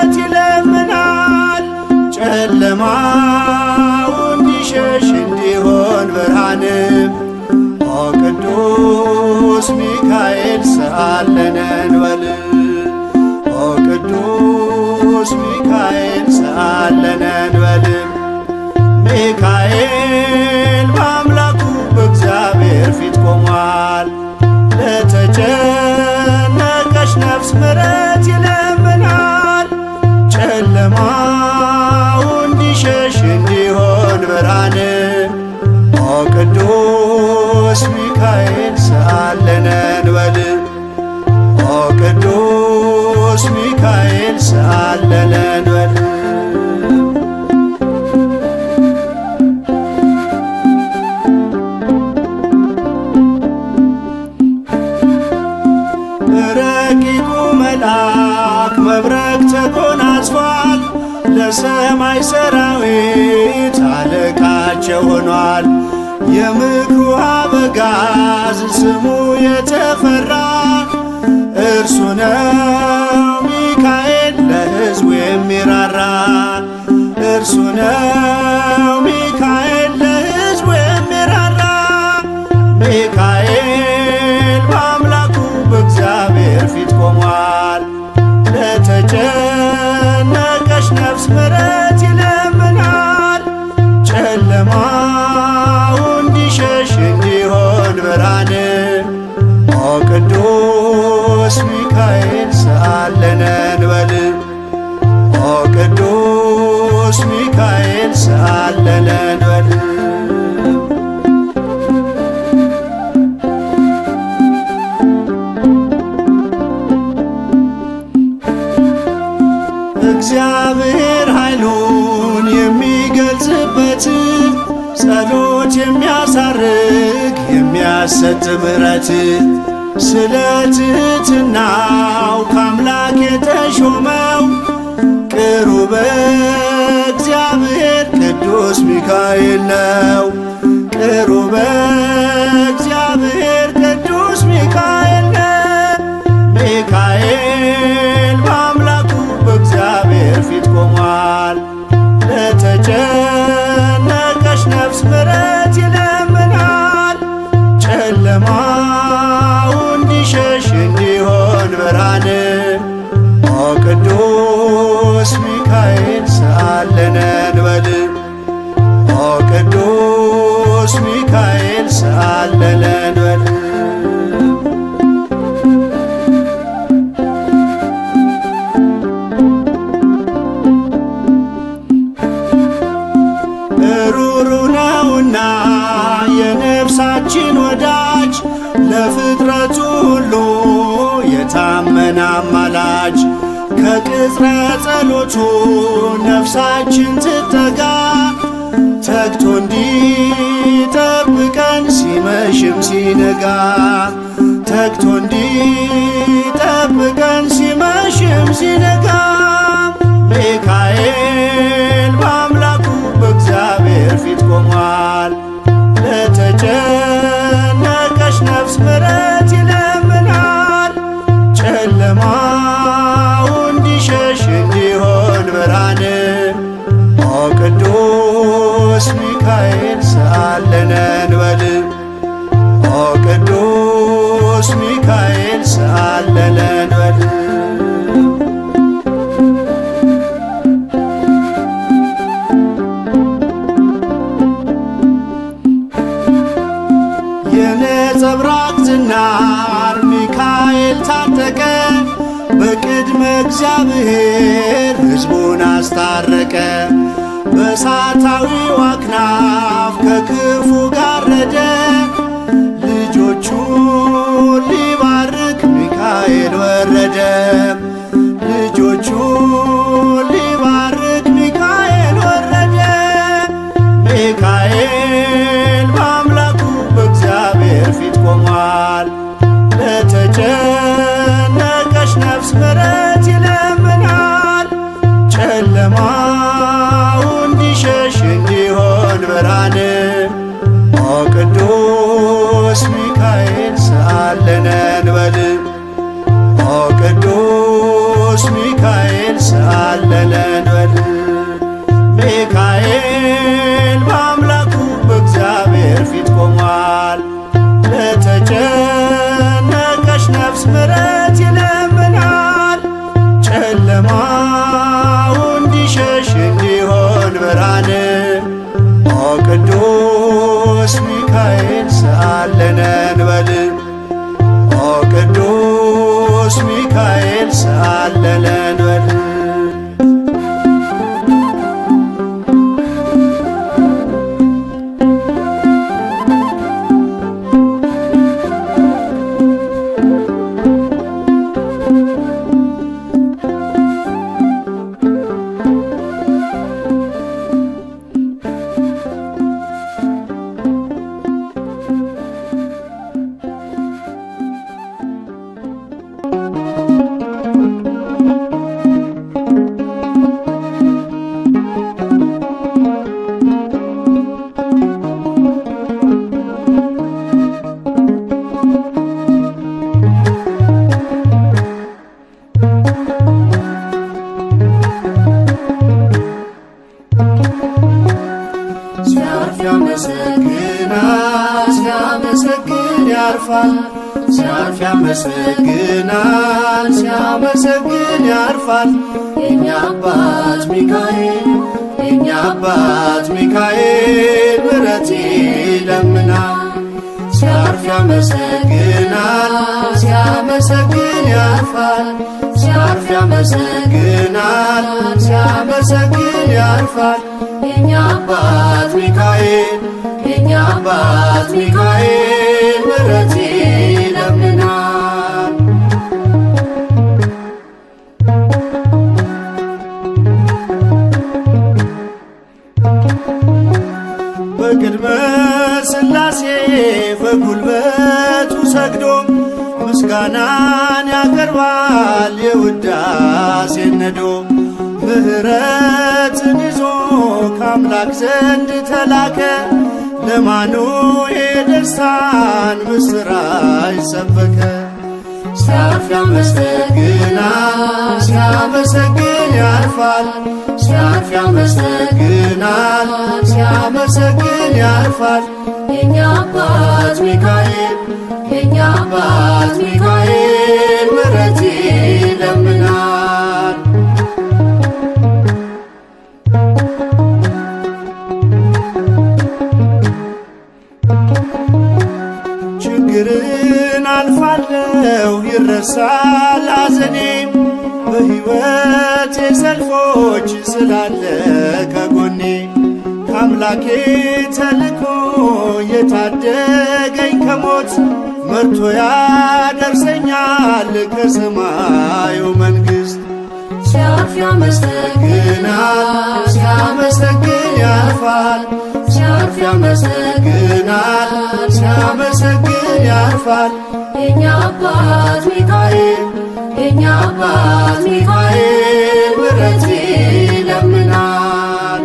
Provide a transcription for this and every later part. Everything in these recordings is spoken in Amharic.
ምሕረት ይለምናል። ጨለማው እንዲሸሽ እንዲሆን ብርሃን ኦ ቅዱስ ሚካኤል ሰአለነ እንበል። ኦ ቅዱስ ሚካኤል ሰአለነ እንበል። ሚካኤል በአምላኩ በእግዚአብሔር ፊት ቆሟል። ለተጨነቀች ነፍስ ምሕረት ይለምናል። ጨለማው እንዲሸሽ እንዲሆን ብርሃን ኦ ቅዱስ ሚካኤል ሰአለነ እንበል። ኦ ቅዱስ ሚካኤል ሰአለነ እንበል። ረቂቁ መልአክ መብረቅ ተጎናጽፏል። ለሰማይ ሰራዊት አለቃቸው ሆኗል። የምክሩ አበጋዝ ስሙ የተፈራ እርሱ ነው ሚካኤል ለሕዝቡ የሚራራ እርሱ ነው ሚካኤል ለሕዝቡ የሚራራ። ሚካኤል በአምላኩ በእግዚአብሔር ፊት ቆሟል። ለተጨነቀች ነፍስ ምሕረት ይለምናል። ጨለማው እንዲሸሽ እንዲሆን ብርሃን ኦ ቅዱስ ሚካኤል ሰአለነ እንበል። ኦ ቅዱስ ሚካኤል ሰአለነ እንበል። እግዚአብሔር ኃይሉን የሚገልጽበት ጸሎት የሚያሳርግ የሚያሰጥ ምሕረት ስለ ትሕትናው ከአምላክ የተሾመው ቅሩበ እግዚአብሔር ቅዱስ ሚካኤል ነው። ቅሩበ እግዚአብሔር ቅዱስ ሚካኤል ነው። ሚካኤል በአምላኩ በእግዚአብሔር ፊት ቆሟል። ለተጨነቀች ነፍስ ምሕረት ይለምናል። ጨለማው እንዲሸሽ እንዲሆን ብርሃን ኦ ቅዱስ ሚካኤል ሰአለነ እንበል። ኦ ቅዱስ ሚካኤል ሰአለነ እንበል። ሩሩ ነውና የነፍሳችን ወዳጅ ለፍጥረቱ ሁሉ የታመነ አማላጅ ከቅጽረ ጸሎቱ ነፍሳችን ትጠጋ ተግቶ እንዲጠብቀን ሲመሽም ሲነጋ ተግቶ እንዲጠብቀን ሲመሽም ሲነጋ። ሚካኤል በአምላኩ በእግዚአብሔር ፊት ቆሟል። ለተጨነቀች ነፍስ ምሕረት ይለምናል። ጨለማው እንዲሸሽ እንዲሆን ብርሃን ኦ ቅዱስ ሚካኤል ሰአለነ እንበል። ኦ ቅዱስ ሚካኤል ሰአለነ እንበል። የነጸብራቅ ዝናር ሚካኤል ታጠቀ በቅድመ እግዚአብሔር ሕዝቡን አስታረቀ። በእሳታዊው አክናፍ ከክፉ ጋረደ ልጆቹን ሊባርክ ሚካኤል ወረደ። ልጆቹን ሊባርክ ሚካኤል ወረደ። ሚካኤል በአምላኩ በእግዚአብሔር ፊት ቆሟል። ለተጨነቀች ነፍስ ምሕረት ይለምናል። ጨለማው እንዲሸሽ እንዲሆን ብርሃን ኦ ቅዱስ ሚካኤል ቅዱስ ሚካኤል ሰአለለን በል። ሚካኤል በአምላኩ በእግዚአብሔር ፊት ቆሟል። ለተጨነቀች ነፍስ ምሕረት ይለምናል። ጨለማው እንዲሸሽ እንዲሆን ብርሃን ኦ ቅዱስ ሚካኤል ሰአለነን በል። ኦ ቅዱስ ሚካኤል ሰአለለን በል። ሲያርፍ ያመሰግናል፣ ሲያመሰግን ያርፋል። ሲያርፍ ያመሰግናል፣ ሲያመሰግን ያርፋል። የኛ አባት ሚካኤል፣ የኛ አባት ሚካኤል ምሕረት ይለምናል። ሲያርፍ ያመሰግናል፣ ሲያመሰግን ያርፋል። ሲያርፍ ያመሰግናል፣ ሲያመሰግን ያርፋል። የኛ አባት ሚካኤል፣ የኛ አባት ሚካኤል ምሕረት ይለምናል። በቅድመ ሥላሴ በጉልበቱ ሰግዶ ምስጋናን ያቀርባል የውዳሴን ነዶ። ምሕረትን ይዞ ከአምላክ ዘንድ ተላከ ለማኑኤል ደስታን ምስራች ሰበከ። ሲያርፍ ያመሰግናል፣ ሲያመሰግን ያርፋል። ሲያርፍ ያመሰግናል፣ ሲያመሰግን ያርፋል። የኛ አባት ሚካኤል፣ የኛ አባት ሚካኤል ምሕረት ይለምናል። ችግርን አልፋለው ይረሳል ሐዘኔ በሕይወቴ ሰልፎች ስላለ ከጎኔ። ከአምላኬ ተልኮ የታደገኝ ከሞት መርቶ ያደርሰኛል ከሰማዩ መንግሥት። ሲያርፍ ያመሰግናል፣ ሲያመሰግን ያርፋል። ሲያርፍ ያመሰግናል፣ ሲያመሰግን ያርፋል። የኛ አባት ሚካኤል፣ የኛ አባት ሚካኤል ምሕረት ይለምናል።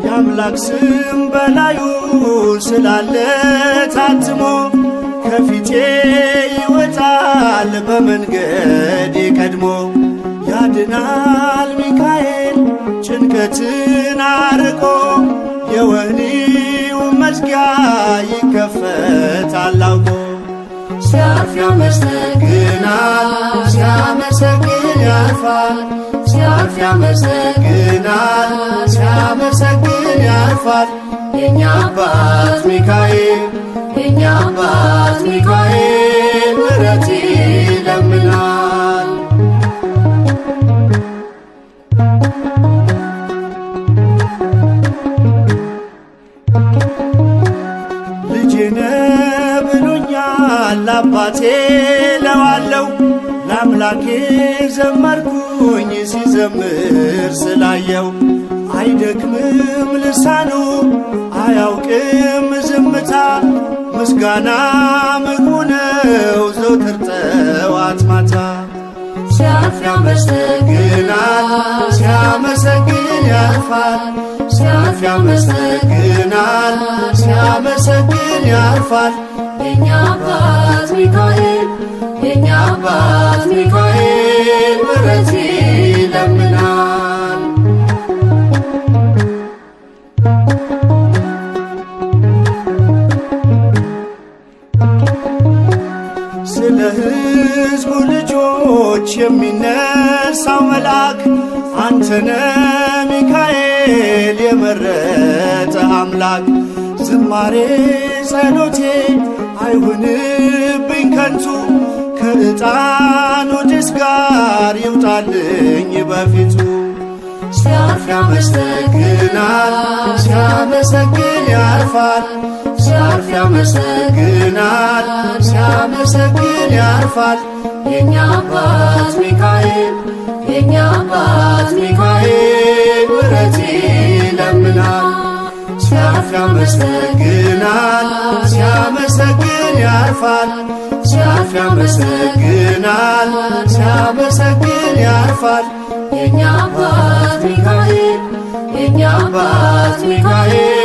የአምላክ ስም በላዩ ስላለ ታትሞ ከፊቴ ይወጣል በመንገድ ቀድሞ። ያድናል ሚካኤል ጭንቀትን አርቆ የወህኒው መዝጊያ ይከፈታል አውቆ። ሲያርፍ ያመሰግናል፣ ሲያመሰግን ያርፋል። ሲያርፍ ያመሰግናል፣ ሲያመሰግን ያርፋል። የኛ አባት ሚካኤል፣ የኛ አባት ሚካኤል ምሕረት ይለምናል። ልጄነ ብሎኛል አባቴ ለዋለው ለአምላኬ ዘመርኩኝ ሲዘምር ስላየው። አይደክምም ልሳኑ አያውቅም ዝምታ ምስጋና ምግቡ ነው ዘወትር ጠዋት ማታ። ሲያርፍ ያመሰግናል፣ ሲያመሰግን ያርፋል። ሲያርፍ ያመሰግናል፣ ያመሰግናል፣ ሲያመሰግን ያርፋል። የኛ አባት ሚካኤል፣ የኛ አባት ሚካኤል ምሕረት ይለምናል። ስለ ሕዝቡ ልጆች የሚነሳው መልአክ አንተነ ሚካኤል የመረጠ አምላክ። ዝማሬ ጸሎቴ አይሁንብኝ ከንቱ፣ ከዕጣኑ ጭስ ጋር ይውጣልኝ በፊቱ። ሲያርፍ ያመሰግናል፣ ሲያመሰግን ያርፋል። ሲያርፍ ያመሰግናል፣ ሲያመሰግን ያርፋል። የኛ አባት ሚካኤል፣ የኛ አባት ሚካኤል ምሕረት ይለምናል። ሲያርፍ ያመሰግናል፣ ሲያመሰግን ያርፋል። ሲያርፍ ያመሰግናል፣ ሲያመሰግን ያርፋል። የኛ አባት ሚካኤል፣ የኛ አባት ሚካኤል